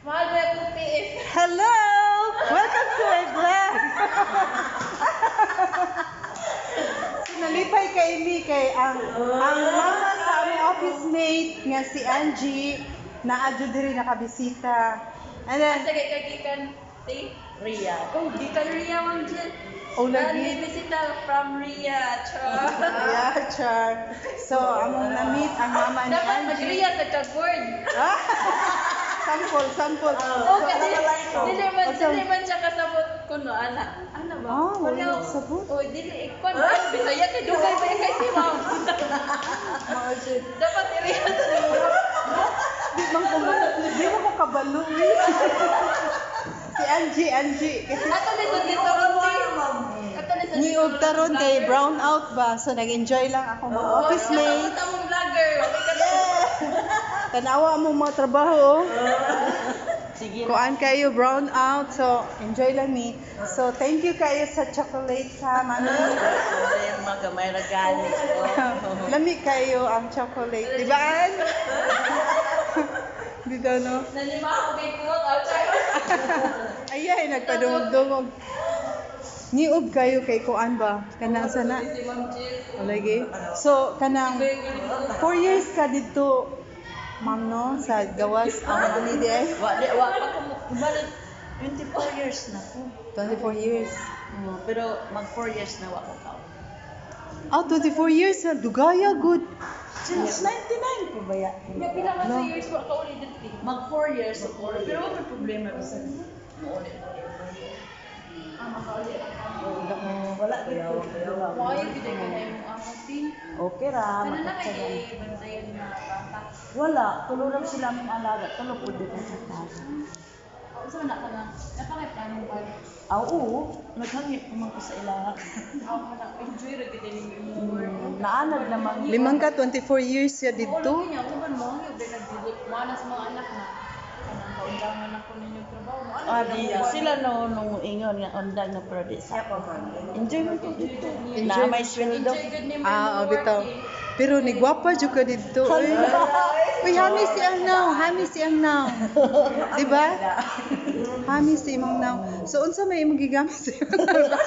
Mahal ba yung tiis? Hello! Welcome to my vlog! So nalipay kay mi kay ang mama sa among office mate nga si Angie na adyo diri nakabisita. And then, Asa kay kagikan ti? Ria. Oh, gikan Ria, Ma'am Jill. Oh, lagi. May bisita from Ria. Char. Yeah, char. So, among na-meet ang mama ni Dapat Angie. mag-Ria sa kag-word. Ah! Sample, sample. Oh, kasi dili man Oh, dili man siya kasabot kuno ana. Ana ba? Ah, wala kasabot. Oh, dili ikon ba? Bisaya kay dugay ba kay si ma'am. Mao siya. Dapat i-Ria sa Di man ko kabalo eh. Si Angie, Angie. Kasi Ato ni sa dito ron ti. Ato ni sa niog taron kay brown out ba? So nag-enjoy lang ako mga office mates. Sa mong vlogger. Okay ka to. Tanawa mo mga trabaho, oh. Sige. Kuan kayo brown out. So enjoy lang mi. So thank you kayo sa chocolate sa mami. Problema gamay ra gani. Lami kayo ang chocolate, di ba, Ann? Di daw, no? Nalima ako kay kuwang out. Ayay, nagpadungog-dungog. Niub kayo kay kuan ba? Kanang sana. Si Ma'am Jill. Lagi. So, kanang 4 years ka dito, ma'am, no? Sa gawas, ang mami di ay. Wa di wa pa ko balik 24 years na ko. 24 years. Oo, pero mag 4 years na wa ko ka. Ah, 24 years na. Dugaya, good. Since 99 pa ba ya? Nga pila ka 2 years wa ka uli dito. Mag 4 years ako. Pero wa may problema bisan mo uli. Ah, makauli ra ka. Wala gyud ko. Maayo gyud ka na imong amo ti. Okay ra. Ano na makatsaga. kay bantayan nga bata? Wala, tulo lang sila aming alaga. Tulo pud dito sa taas. Unsa man na ka na? Napa kay plano ba? Ah, oo, naghangit pa man ko sa ilaha. Ako na enjoy ra gyud ni imong work. Naanad naman. Limang ka, 24 years siya Oo, dito. lagi niya, uban mo, ang yung nagdili, mo na sa mga anak na, kanang kaundangan ako ninyo trabaho, mo Ah, di, sila no nung ingon nga undang na pero di sa. Enjoy mo ko dito. Enjoy. Na may sweldo. Enjoy good ni mo Ah, oh, work, bitaw. eh. Pero nigwapa jud ka dito. Uy, uy, hami si ang now, hami si ang now. Di ba? Hami si imong now. So unsa may imong gigamit sa imong now?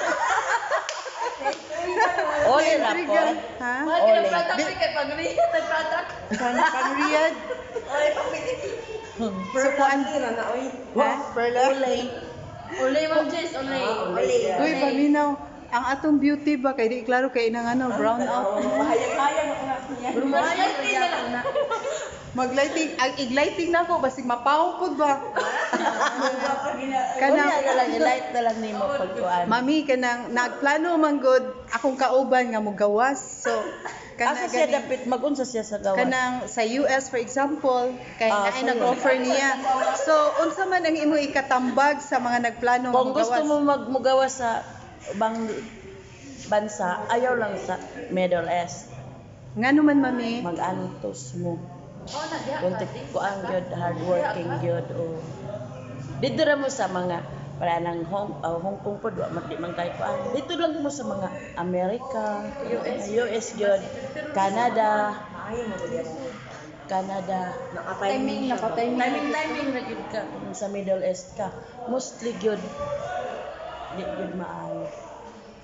Ole na po. Ha? Mahal ka ng Ole. product eh, kay pag Riyadh, ang product. Pang Riyadh. So kuan ha? Perla. Ole. Olay, Ma'am Jess, olay. Uy, paminaw. Ang atong beauty ba kay di klaro kay nang ano brown out. Brush na lang. Maglighting, ang iglighting na ko basig mapaw pud ba. Kanang Kanang na lang i-light na lang nimo pagkuan. Mami, kanang nagplano man gud akong kauban nga mogawas. So kana Asa siya gani- dapit magunsa siya sa gawas? kanang sa US, for example, kay Ah, naay sa nag-offer niya. So unsa man ang imong ikatambag sa mga nagplano nga Kung gusto mogawas? mo magmugawas sa ubang bansa, ayaw lang sa Middle East. Ngano man, mami? Mag-antos mo. Oh, na, diha Kung ka, ti di. kuan gyud, hardworking gyud o dito ra mo sa mga para nang Hong Kong pod wa man di man kay kuan. Dito lang mo sa mga Amerika, US. US gyud, Canada. Canada. Timing na pa, timing. Timing timing ra gyud ka kung sa Middle East ka. Mostly gyud di gyud maayo.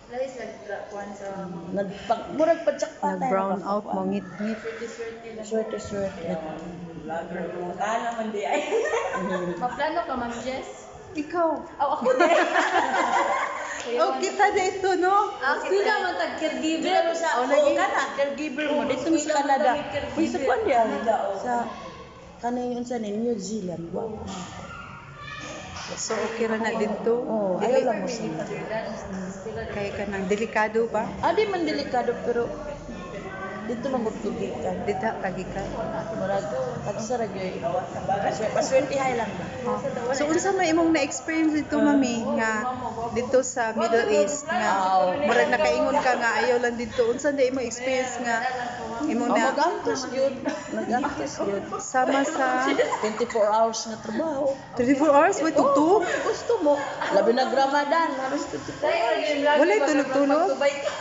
Lahis nagkuan sa mga Nagpag murag padyak-patay. Nag brown out mo ngit-ngit. swerte-swerte lang. Swerte swerte. Maplano ka, Ma'am Jess? Ikaw. Oh, ako din. Oh, kita na ito, no? Ah, sila man tag caregiver. Pero sa Oh, oh, lagi. kana caregiver mo dito mo sa Eskwela Canada. man kami Uy, sa caregiver. kuan diya. Sa kanang yun sa ni New Zealand. Wa. So okay ra na dito. Oh, Dili ayaw lang mo sa. Kay kanang delikado ba? Adi man delikado pero dito man gud gikan. Dita kagikan. Murag tagsa ra gyud. Paswertihay lang ba. So unsa may imong na-experience dito, mami, nga dito sa Middle East nga murag nakaingon ka nga ayaw lang dito? Unsa na imong experience nga Imo Oh, na mag-antos yun. Mag-antos yun. Sama sa 24 hours na trabaho. 24 hours with tugtog. Gusto mo. Labi na Ramadan, halos 24 hours. Walay tulog-tulog.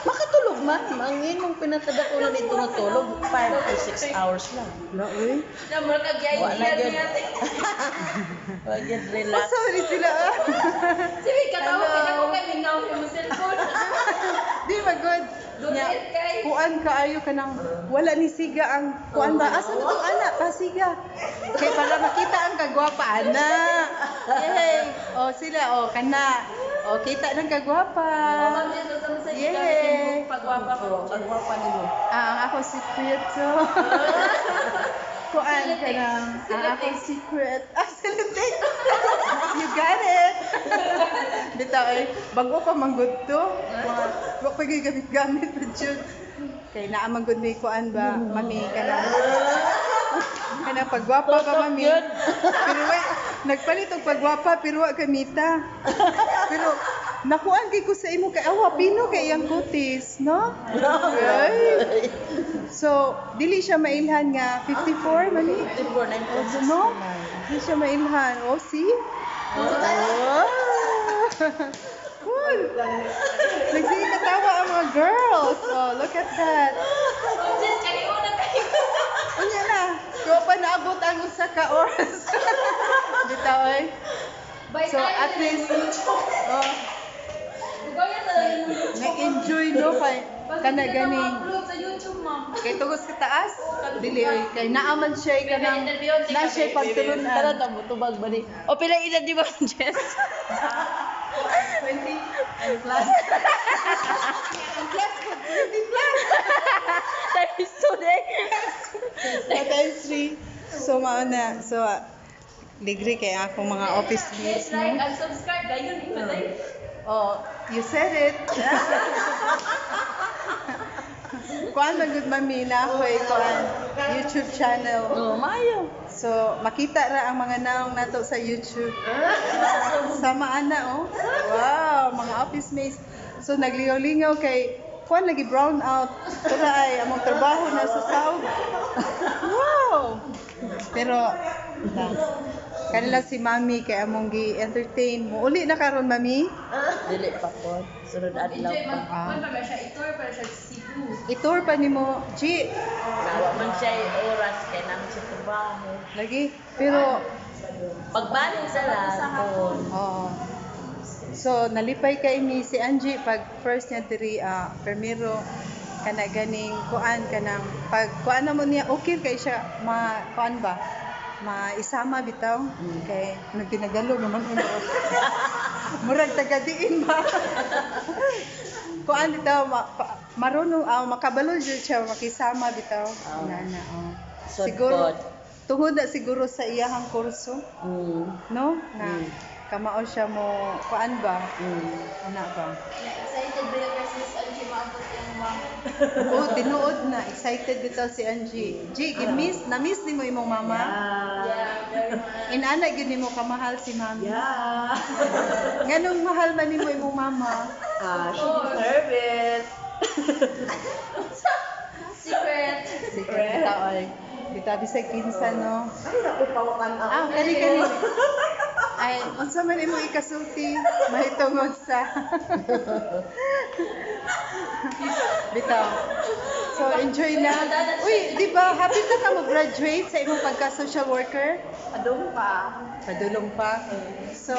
Makatulog man. Ang imong pinakadako na dito nga tulog, 5 to 6 hours lang. Wala oy. Na mura kag Wala idea gyud. niya. Wag yun, relax. Asa ni sila ah? Sige, katawa kay ako kay minaw yung cellphone. Di ba good? Nya, Donate kay. kuan kaayo ka nang wala ni siga ang kuan ba? Asa na tong ana? Pasiga. Kay para makita ang kagwapa ana. Yay! Oh sila oh kana. Oh kita ng kagwapa. Oh, Ma'am Jess, basta mo sa Yay! Pagwapa ko. Pagwapa nimo. Ah, ang ako secret so. Kuan ka lang. Ang ako secret. Ah, selotip. You got it. Bitaw ay, bago pa manggod to. Wa pa gyud gamit-gamit pa jud. Kay naa man gud may kuan ba, mami kana. Kana pagwapa pa mami. Pero wa nagpalit og pagwapa pero wa gamita. Pero nakuan kay ko sa imo kay awa pino kay iyang kutis, no? Ay. So, dili siya mailhan nga 54 mani. 54, No? Dili siya mailhan. Oh, see? Oh. Cool. Nagsige katawa ang mga girls. Oh, look at that. Ma'am Jess, kayo na kayo. Unya na. Wa pa naabot ang usa ka oras. Bitaw ay. By So, time at na least, yung YouTube. oh, Bugaya na lang yung YouTube. na-enjoy no kay Bakit kana hindi na ganing ma-upload sa YouTube, ma'am? kay tugos ka taas dili oy kay naaman siya kanang na siya Tara pagtulunan. ta mo tubag ba ni? O pila edad di ba, Jess? 20 and plus. And plus po, 20 plus. Times 2 day. So, times 3. So, mao na. So, degree kay akong mga office mates, Please like no? and subscribe. Dayon, ipaday. Oh, you said it. Kuan man gud mami na ako eh, kuan YouTube channel. Oh, mayo. So, makita ra ang mga naong nato sa YouTube. Sama ana oh. Wow, mga office mates. So nagligaw-lingaw kay kuan lagi brown out. Tura ay among trabaho na sa saog. Wow. Pero na, kanila si Mami kay among gi-entertain mo. Uli na karon Mami. Dili pa ko. Sunod adlaw Enjoy, pa. man. Man pa ba siya? I-tour pa siya sa Cebu. I-tour pa nimo, G. Nawa man siya oras kay namin sa trabaho. Lagi. Pero Pagbalik sa lang. Oo. So nalipay kay mi si Angie pag first niya diri permiro kana ganing kuan kanang pag kuan na mo niya okay kay siya ma kuan ba maisama bitaw kay nagtinagalog naman uno murag taga diin ba kuan bitaw ma, marunong makabalo jud siya makisama bitaw na na oh. Sod Siguro pod. tungod na siguro sa iyahang kurso no na kamao siya mo kuan ba ana ba. Yeah, excited ba yung Christmas Angie maabot yung mama? Oh, tinuod na excited bitaw si Angie. G, gi-miss na miss nimo imong mama. Yeah, very much. Inana gyud nimo kamahal si mami. Yeah. Nganong mahal man nimo imong mama? Ah, she deserve it. Secret. Secret bitaw ay. Bitaw bisag kinsa no. Ay, naku, pawakan ako. Ah, kani kani. Ay, unsa man imong ikasulti mahitungod sa bitaw. So enjoy na. Uy, di ba happy na ka mo-graduate sa imong pagka social worker? Adong pa. Padulong pa. So,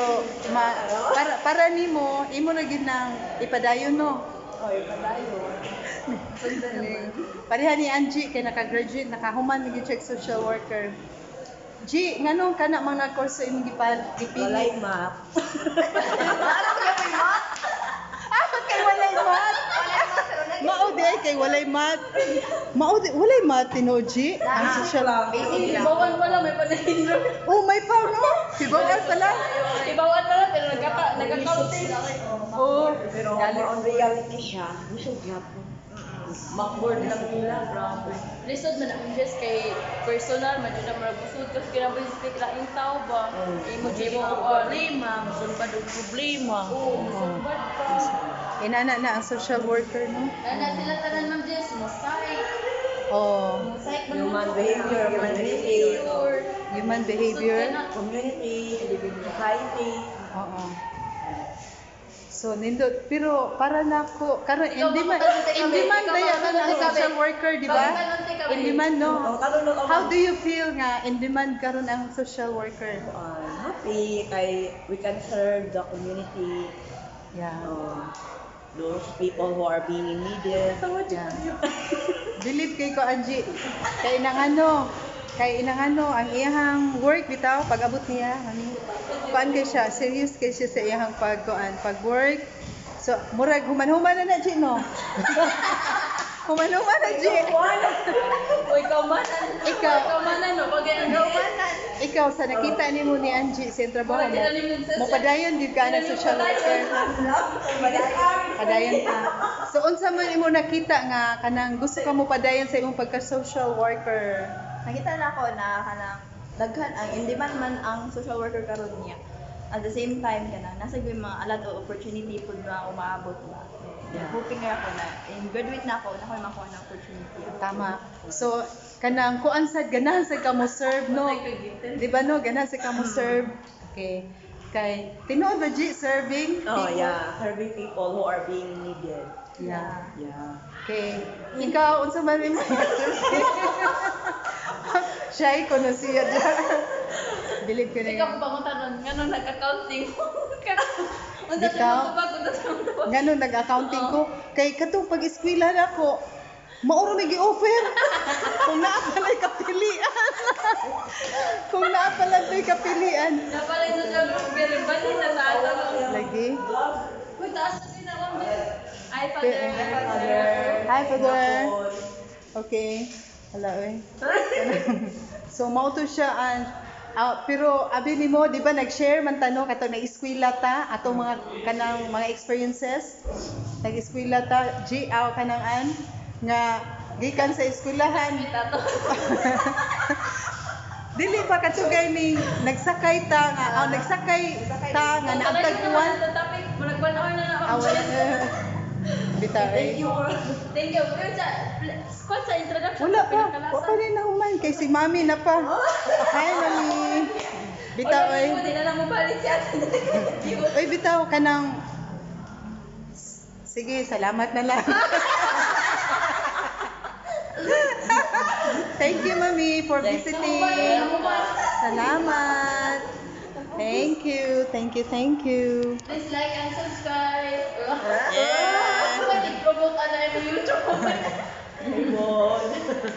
para nimo, imo na gyud nang ipadayon no. Oy, padayon. Pareha ni Angie kay naka-graduate, nakahuman na gyud siya og social worker. G, nganong kana mga kurso imong gipili? Walay map. Ah, kay walay math. Mao di ay kay walay math. Mao di walay math tinuod G. Ang social Ibawan mo lang, may panahindro. Oh, may pa no. Tibawan pala. Ibawan mo lang, pero nagka-counting. Oh, Pero more on reality siya. Gusto gyapon. Makboard lang nila, grabe. Lisod man ang Jess kay personal man jud na murag busod kasi kinabuhi speak laing tao ba. Imo jud Imo mo ang problema, musulbad og problema. Oo, musulbad pa. Inana na ang social worker no. Ana sila tanan Ma'am Jess, mo psych. Oh, Psych man. Human behavior, community, human behavior. Community, society. Oo. So nindot, pero para nako karon Ikaw, in demand, makatanong in kami. demand Ikaw, daya ka ng makatanong social kami. worker, di ba? Makatanong kami. In demand, no? Oh, karon lang ako. How do you feel nga in demand karon ang social worker? Happy kay we can serve the community. Those people who are being needed. Yeah. Believe kay ko, Angie. Kay inang ano, kay inang ano, ang iyahang work bitaw pag abot niya, ano, kuan kay siya, serious kay siya sa iyahang pag kuan, pag work. So murag human-human na na, G, no? Human-human na, G. Uy, kaumanan. Ikaw. Kaumanan, no? Pag Ikaw, sa nakita nimo ni Angie sa trabaho mo, mopadayon gyud ka na social worker? Padayon ka. So unsa man imo nakita nga kanang gusto ka mo padayon sa imong pagka social worker? Nakita na ako na kanang daghan ang in demand man ang social worker karon niya. At the same time, kanang nasa gyud mga a lot of opportunity pud na umaabot ba. Hoping nga ako na in graduate na ako na ako makuha ng opportunity. Tama. So kanang kuan sad, ganahan sad ka mo serve, no? Di ba, no? Ganahan sad ka mo serve. Okay. Kay tinuod ba, G, serving Oh, people? yeah. Serving people who are being needed. Okay. Ikaw, unsa man imo? Shy ko na siya dyan. Believe ko na Ikaw yun. ko pangutanon, ngano nag-accounting? Unsa Bitaw. ta tubag, unsa ta tubag? Ngano nag-accounting ko? Kay katong pag-eskwela na ako, mao ra may gi-offer. Kung naa pala'y kapilian. Kung naa pala may kapilian. Napalay social worker, bali na sa ato. Lagi. Uy, taas na sila ma'am. Ay, Father. Hi, Father. Okay. Hala, oy. So, mao to siya ang ah, pero abi nimo, di ba, nag-share man ta, no, kato nag-eskwela ta atong mga kanang mga experiences. Nag-eskwela ta, G aw kanang an nga gikan sa eskwelahan Tato. Dili pa katugay ning nagsakay ta nga ah, nagsakay ta nga naagtagpuan. Topic, murag 1 hour na na. Aw, bitaw eh. Thank you. Thank you. Pero sa squad sa introduction. Wala pa. Pinakalasan. Wa pa rin nahuman kay si Mami na pa. Hi, Mami. Bitaw Wala, oy. hindi na lang mabalik si ate. Oy, bitaw kanang. Sige, salamat na lang. Thank you, Mami, for visiting. Salamat. Thank you, thank you, thank you. Please like and subscribe. Yeah. Pwede promote ano yung YouTube. Good.